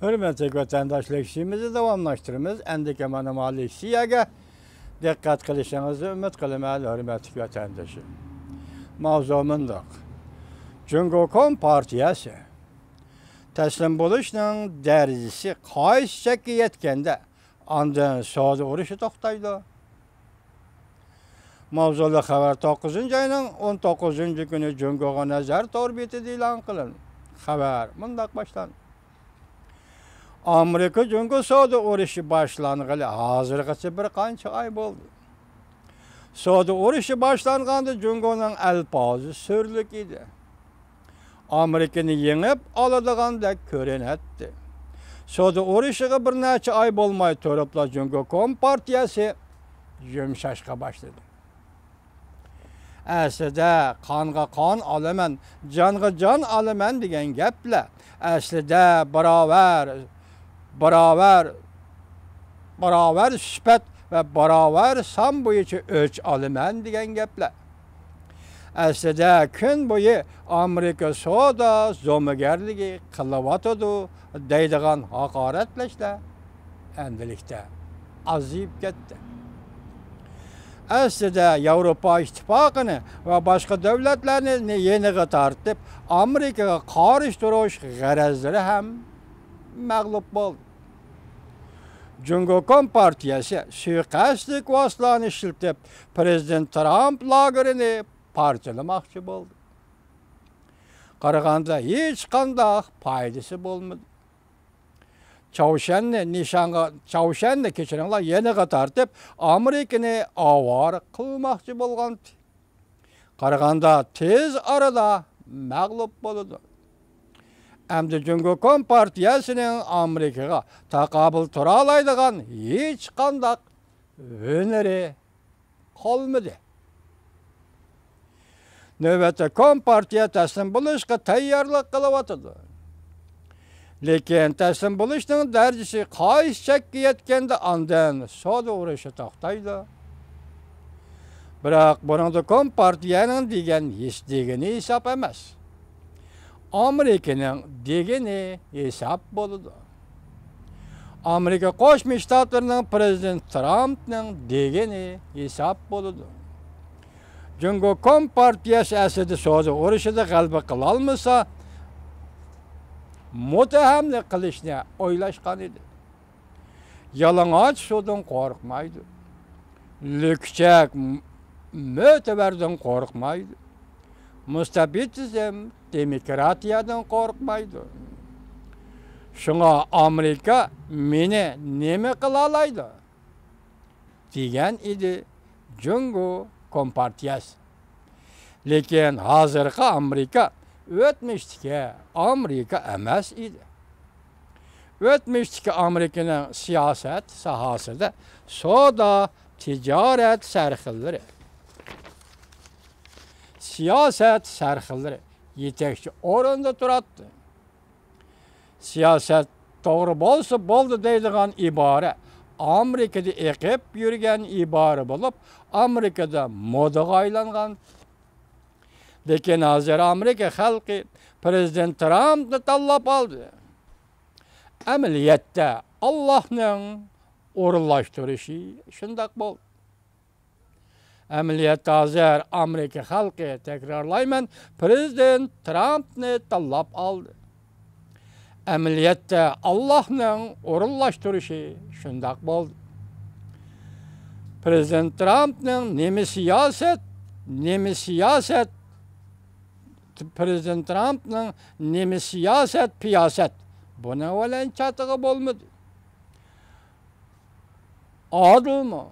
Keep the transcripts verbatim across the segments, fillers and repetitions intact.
ھۆرمەتلىك ۋەتەنداش، لېكسىيىمىزنى داۋاملاشتۇرىمىز. ئەمدىكى مانا ما لېكسىيەگە دىققەت قىلىشىڭىزنى ئۈمىد قىلىمەن، ھۆرمەتلىك ۋەتەندىشىم. ماۋزۇ مۇنداق. جۇڭگو كومپارتىيەسى تەسلىم بولۇشنىڭ دەرىجىسى قايسى چەككە يەتكەندە، ئاندىن سودا ئۇرۇشى توختايدۇ. ماۋزۇلۇق خەۋەر توققۇزىنچى ئاينىڭ ئون توققۇزىنچى كۈنى جۇڭگوغا نەزەر تور بېتىدە ئېلان قىلىندى. خەۋەر مۇنداق باشلاندى. ئامېرىكا جۇڭگو سودا ئۇرۇشى باشلانغىلى ھازىرغىچە بىر قانچە ئاي بولدى. سودا ئۇرۇشى باشلانغاندا جۇڭگونىڭ ئەلپازى سۈرلۈك ئىدى. ئامېرىكىنى يېڭىپ ئالىدىغاندەك كۆرۈنەتتى. سودا ئۇرۇشىغا بىر نەچچە ئاي بولماي تۇرۇپلا جۇڭگو كومپارتىيەسى يۇمشاشقا باشلىدى. ئەسلىدە قانغا قان ئالىمەن، جانغا جان ئالىمەن دېگەن گەپلەر ئەسلىدە باراۋەر، باراۋەر، باراۋەر سۈپەت ۋە باراۋەر سان بويىچە ئۆچ ئالىمەن دېگەن گەپلەر. ئەسلىدە كۈن بويى ئامېرىكا سودا زومىگەرلىكى قىلىۋاتىدۇ دەيدىغان ھاقارەتلەشلەر ئەمدىلىكتە ئازىيىپ كەتتى. ئەسلىدە ياۋروپا ئىتتىپاقىنى ۋە باشقا دۆلەتلەرنى يېنىغا تارتىپ، ئامېرىكىغا قارشى تۇرۇش غەرەزلىرى ھەم مەغلۇپ بولدى. جۇڭگو كومپارتىيەسى سۇيىقەستلىك ۋاسىتىلەرنى ئىشلىتىپ، پىرېزىدېنت ترامپ لاگېرىنى پارچىلىماقچى بولدى. قارىغاندا ھېچقانداق پايدىسى بولمىدى. چاۋشيەننى نىشانغا، چاۋشيەننى كەچۈرۈڭلار، يېنىغا تارتىپ، ئامېرىكىنى ئاۋارە قىلماقچى بولغانتى. قارىغاندا تېز ئارىدا مەغلۇپ بولىدۇ. ئەمدى جۇڭگو كومپارتىيەسىنىڭ ئامېرىكىغا تاقابىل تۇرالايدىغان ھېچقانداق ھۈنىرى قالمىدى. نۆۋەتتە كومپارتىيە تەسلىم بولۇشقا تەييارلىق قىلىۋاتىدۇ. لېكىن تەسلىم بولۇشنىڭ دەرىجىسى قايسى چەككە يەتكەندە، ئاندىن سودا ئۇرۇشى توختايدۇ. بىراق بۇنىڭدا كومپارتىيەنىڭ دېگەن ھېس-، دېگىنى ھېساب ئەمەس. ئامېرىكىنىڭ دېگىنى ھېساب بولىدۇ. ئامېرىكا قوشما شتاتلىرىنىڭ پىرېزىدېنتى ترامپنىڭ دېگىنى ھېساب بولىدۇ. جۇڭگو كومپارتىيەسى ئەسلىدە سودا ئۇرۇشىدا غەلىبە قىلالمىسا، مۇتتەھەملىك قىلىشنى ئويلاشقان ئىدى. يالىڭاچ سۇدىن قورقمايدۇ. لۈكچەك م-، مۆتىۋەردىن قورقمايدۇ. مۇستەبىتىزم دېموكراتىيەدىن قورقمايدۇ. شۇڭا ئامېرىكا مېنى نېمە قىلالايدۇ؟ دېگەن ئىدى جۇڭگو كومپارتىيەسى. لېكىن ھازىرقى ئامېرىكا ئۆتمۈشتىكى ئامېرىكا ئەمەس ئىدى. ئۆتمۈشتىكى ئامېرىكىنىڭ سىياسەت ساھەسىدە سودا، تىجارەت سەرخىللىرى، سىياسەت سەرخىللىرى يېتەكچى ئورۇندا تۇراتتى. سىياسەت توغرا بولسا بولدى دەيدىغان ئىبارە ئامېرىكىدا ئېقىپ يۈرگەن ئىبارە بولۇپ، ئامېرىكىدا مودىغا ئايلانغان. لېكىن ھازىر ئامېرىكا خەلقى پىرېزىدېنت ترامپنى تاللاپ ئالدى. ئەمەلىيەتتە ئاللاھنىڭ ئورۇنلاشتۇرۇشى شۇنداق بولدى. ئەمەلىيەتتە ھازىر ئامېرىكا خەلقى، تەكرارلايمەن، پىرېزىدېنت ترامپنى تاللاپ ئالدى. ئەمەلىيەتتە ئاللاھنىڭ ئورۇنلاشتۇرۇشى شۇنداق بولدى. پىرېزىدېنت ترامپنىڭ نېمە سىياسەت، نېمە سىياسەت، پىرېزىدېنت ترامپنىڭ نېمە سىياسەت، پىياسەت، بۇنىڭ بىلەن چاتىقى بولمىدى. ئادىلمۇ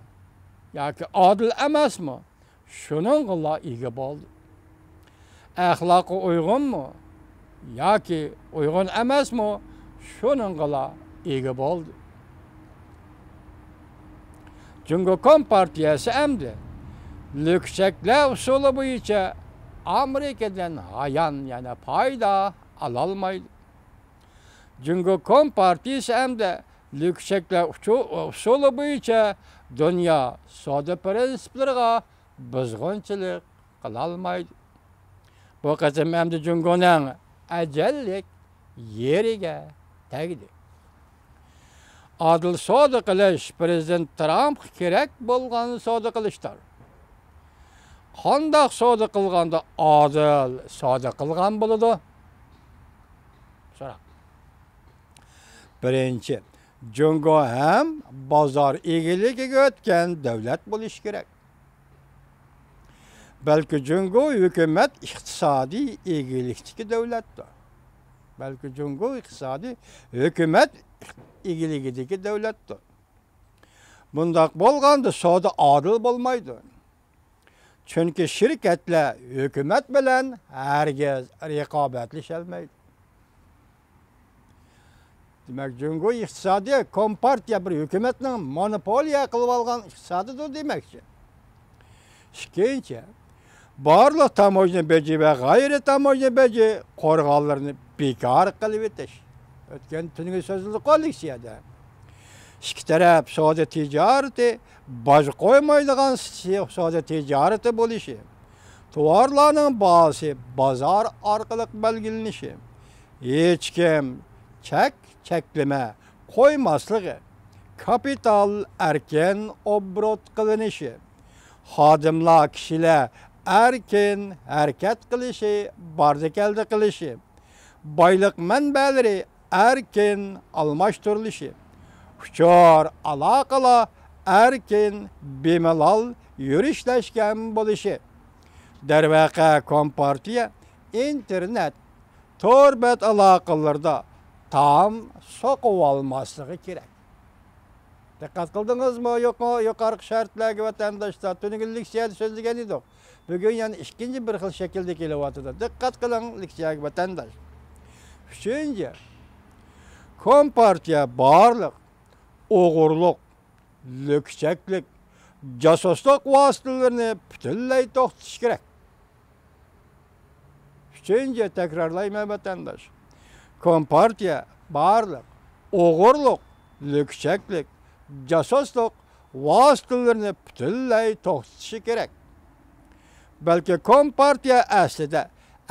ياكى ئادىل ئەمەسمۇ، شۇنىڭغىلا ئىگە بولدى. ئەخلاققا ئۇيغۇنمۇ ياكى ئۇيغۇن ئەمەسمۇ، شۇنىڭغىلا ئىگە بولدى. جۇڭگو كومپارتىيەسى ئەمدى لۈكچەكلەر ئۇسۇلى بويىچە ئامېرىكىدىن ھايان يەنە پايدا ئالالمايدۇ. جۇڭگو كومپارتىيىسى ئەمدى لۈكچەكلەر ئۇچۇ-، ئۇسۇلى بويىچە دۇنيا سودا پىرىنسىپلىرىغا بۇزغۇنچىلىق قىلالمايدۇ. بۇ قېتىم ئەمدى جۇڭگونىڭ ئەجەللىك يېرىگە تەگدى. ئادىل سودا قىلىش پىرېزىدېنت ترامپقا كېرەك بولغان سودا قىلىشتۇر. قانداق سودا قىلغاندا ئادىل سودا قىلغان بولىدۇ؟ سوراق. بىرىنچى، جۇڭگو ھەم بازار ئىگىلىكىگە ئۆتكەن دۆلەت بولۇشى كېرەك. بەلكى جۇڭگو ھۆكۈمەت ئىقتىسادىي ئىگىلىكتىكى دۆلەتتۇر. بەلكى جۇڭگو ئىقتىسادىي ھۆكۈمەت ئىگىلىكىدىكى دۆلەتتۇر. بۇنداق بولغاندا سودا ئادىل بولمايدۇ. چۈنكى شىركەتلەر ھۆكۈمەت بىلەن ھەرگىز رىقابەتلىشەلمەيدۇ. دېمەك، جۇڭگو ئىقتىسادى كومپارتىيە بىر ھۆكۈمەتنىڭ مونوپولىيە قىلىۋالغان ئىقتىسادىدۇر دېمەكچى. ئىككىنچى، بارلىق تاموژنا بېجى ۋە غەيرىي تاموژنا بېجى قورغانلىرىنى بىكار قىلىۋېتىش. ئۆتكەن تۈنۈگۈن سۆزلىدۇققۇ لېكسىيەدە. ئىككى تەرەپ سودا تىجارىتى باج قويمايدىغان سودا تىجارىتى بولۇشى، تاۋارلارنىڭ باھاسى بازار ئارقىلىق بەلگىلىنىشى، ھېچكىم چەك، چەكلىمە قويماسلىقى، كاپىتال ئەركىن ئوبوروت قىلىنىشى، خادىملار، كىشىلەر ئەركىن ھەرىكەت قىلىشى، باردى-كەلدى قىلىشى، بايلىق مەنبەلىرى ئەركىن ئالماشتۇرۇلۇشى، ئۇچۇر ئالاقىلار ئەركىن بىمالال يۈرۈشلەشكەن بولۇشى. دەرۋەقە، كومپارتىيە ئىنتېرنېت، تور بەت ئالاقىلىرىدا تام سوقۇۋالماسلىقى كېرەك. دىققەت قىلدىڭىزمۇ يۇقا-، يۇقىرىقى شەرتلەرگە، ۋەتەنداشلار؟ تۈنۈگۈن لېكسىيەدە سۆزلىگەن ئىدۇق. بۈگۈن يەنە ئىككىنچى بىر خىل شەكىلدە كېلىۋاتىدۇ. دىققەت قىلىڭ لېكسىيەگە، ۋەتەنداش. ئۈچىنچى، كومپارتىيە بارلىق ئوغرىلىق، لۈكچەكلىك، جاسۇسلۇق ۋاسىتىلىرىنى پۈتۈنلەي توختىتىشى كېرەك. ئۈچىنچى، تەكرارلايمەن، ۋەتەنداش، كومپارتىيە بارلىق ئوغرىلىق، لۈكچەكلىك، جاسۇسلۇق ۋاسىتىلىرىنى پۈتۈنلەي توختىتىشى كېرەك. بەلكى كومپارتىيە ئەسلىدە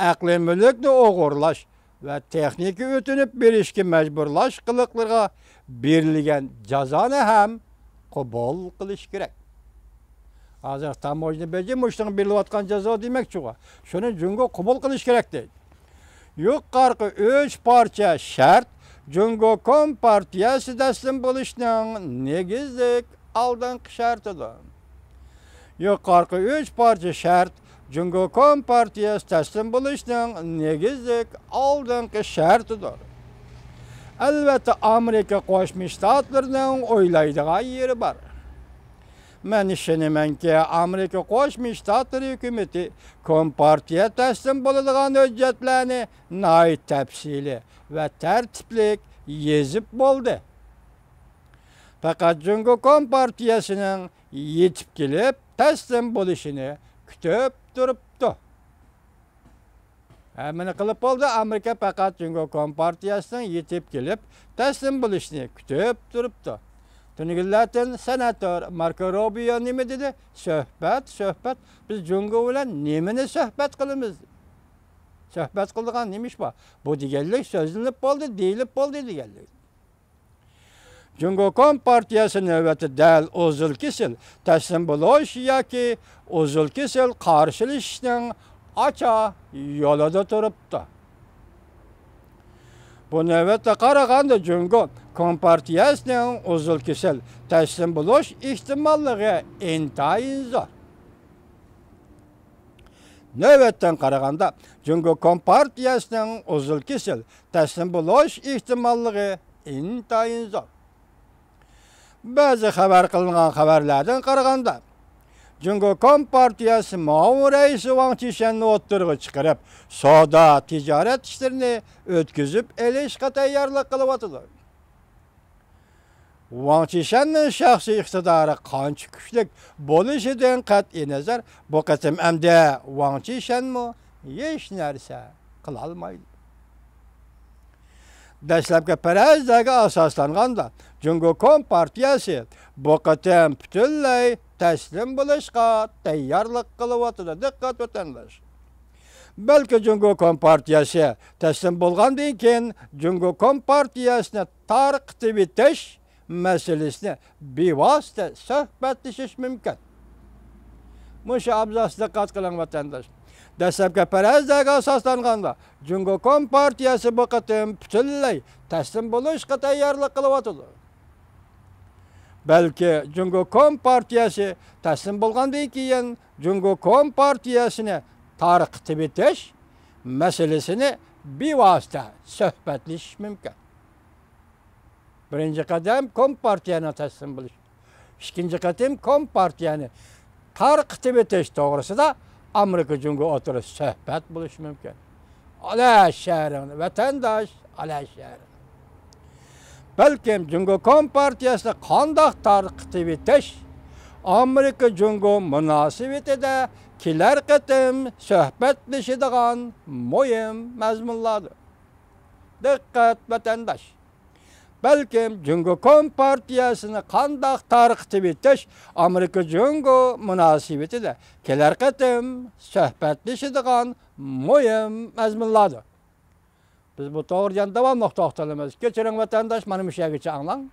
ئەقلىي مۈلۈكنى ئوغرىلاش ۋە تېخنىكا ئۆتۈنۈپ بېرىشكە مەجبۇرلاش قىلىقلىرىغا بېرىلگەن جازانى ھەم قوبۇل قىلىش كېرەك. ھازىر تاموژنا بېجى مۇشۇنىڭغا بېرىلىۋاتقان جازا دېمەكچىغۇ. شۇنى جۇڭگو قوبۇل قىلىش كېرەك دەيدۇ. يۇقىرىقى ئۈچ پارچە شەرت جۇڭگو كومپارتىيەسى تەسلىم بولۇشنىڭ نېگىزلىك ئالدىنقى شەرتىدۇر. يۇقىرىقى ئۈچ پارچە شەرت جۇڭگو كومپارتىيەسى تەسلىم بولۇشنىڭ نېگىزلىك ئالدىنقى شەرتىدۇر. ئەلۋەتتە، ئامېرىكا قوشما شتاتلىرىنىڭ ئويلايدىغان يېرى بار. مەن ئىشىنىمەنكى، ئامېرىكا قوشما شتاتلىرى ھۆكۈمىتى كومپارتىيە تەسلىم بولىدىغان ھۆججەتلەرنى ناھايىتى تەپسىلىي ۋە تەرتىپلىك يېزىپ بولدى. پەقەت جۇڭگو كومپارتىيەسىنىڭ يېتىپ كېلىپ تەسلىم بولۇشىنى كۈتۈپ تۇرۇپتۇ. ھەممىنى قىلىپ بولدى، ئامېرىكا پەقەت جۇڭگو كومپارتىيەسىنىڭ يېتىپ كېلىپ تەسلىم بولۇشىنى كۈتۈپ تۇرۇپتۇ. تۈنۈگۈنلەتىن سېناتور ماركو روبىيو نېمە دېدى؟ سۆھبەت، سۆھبەت. بىز جۇڭگو بىلەن نېمىنى سۆھبەت قىلىمىز؟ سۆھبەت قىلىدىغان نېمە ئىش بار؟ بۇ دېگەنلىك سۆزلىنىپ بولدى، دېيىلىپ بولدى دېگەنلىك. جۇڭگو كومپارتىيەسى نۆۋەتتە دەل ئۇزۇل-كېسىل تەسلىم بولۇش ياكى ئۇزۇل-كېسىل قارشىلىشىشنىڭ ئاچا يولىدا تۇرۇپتۇ. بۇ نۆۋەتتە قارىغاندا جۇڭگو كومپارتىيەسىنىڭ ئۇزۇل-كېسىل تەسلىم بولۇش ئېھتىماللىقى ئىنتايىن زور. نۆۋەتتىن قارىغاندا، جۇڭگو كومپارتىيەسىنىڭ ئۇزۇل-كېسىل تەسلىم بولۇش ئېھتىماللىقى ئىنتايىن زور. بەزى خەۋەر قىلىنغان خەۋەرلەردىن قارىغاندا، جۇڭگو كومپارتىيەسى مۇئاۋىن رەئىسى ۋاڭ چىشەننى ئوتتۇرىغا چىقىرىپ، سودا، تىجارەت ئىشلىرىنى ئۆتكۈزۈپ ئېلىشقا تەييارلىق قىلىۋاتىدۇ. ۋاڭ چىشەننىڭ شەخسىي ئىقتىدارى قانچە كۈچلۈك بولۇشىدىن قەتئىينەزەر، بۇ قېتىم ئەمدى ۋاڭ چىشەنمۇ ھېچ نەرسە قىلالمايدۇ. دەسلەپكى پەرەزلەرگە ئاساسلانغاندا، جۇڭگو كومپارتىيەسى بۇ قېتىم پۈتۈنلەي تەسلىم بولۇشقا تەييارلىق قىلىۋاتىدۇ. دىققەت، ۋەتەنداش! بەلكى جۇڭگو كومپارتىيەسى تەسلىم بولغاندىن كېيىن، جۇڭگو كومپارتىيەسىنى تارقىتىۋېتىش مەسىلىسىنى بىۋاسىتە سۆھبەتلىشىش مۇمكىن. مۇشۇ ئابزاسقا دىققەت قىلىڭ، ۋەتەنداش. دەسلەپكى پەرەزلەرگە ئاساسلانغاندا، جۇڭگو كومپارتىيەسى بۇ قېتىم پۈتۈنلەي تەسلىم بولۇشقا تەييارلىق قىلىۋاتىدۇ. بەلكى جۇڭگو كومپارتىيەسى تەسلىم بولغاندىن كېيىن، جۇڭگو كومپارتىيەسىنى تارقىتىۋېتىش مەسىلىسىنى بىۋاسىتە سۆھبەتلىشىش مۇمكىن. بىرىنچى قەدەم كومپارتىيەنىڭ تەسلىم بولۇشى. ئىككىنچى قېتىم كومپارتىيەنى تارقىتىۋېتىش توغرىسىدا ئامېرىكا جۇڭگو ئوتتۇرىسىدا سۆھبەت بولۇشى مۇمكىن. ئالە شەھىرىڭنى، ۋەتەنداش، ئالە شەھىرىڭنى. بەلكىم جۇڭگو كومپارتىيەسىنى قانداق تارقىتىۋېتىش ئامېرىكا جۇڭگو مۇناسىۋىتىدە كېلەر قېتىم سۆھبەتلىشىدىغان مۇھىم مەزمۇنلاردۇر. دىققەت، ۋەتەنداش! بەلكىم جۇڭگو كومپارتىيەسىنى قانداق تارقىتىۋېتىش ئامېرىكا جۇڭگو مۇناسىۋىتىدە كېلەر قېتىم سۆھبەتلىشىدىغان مۇھىم مەزمۇنلاردۇر. بىز بۇ توغرىدا يەنە داۋاملىق توختىلىمىز. كەچۈرۈڭ، ۋەتەنداش، مانا مۇشۇ يەرگىچە ئاڭلاڭ.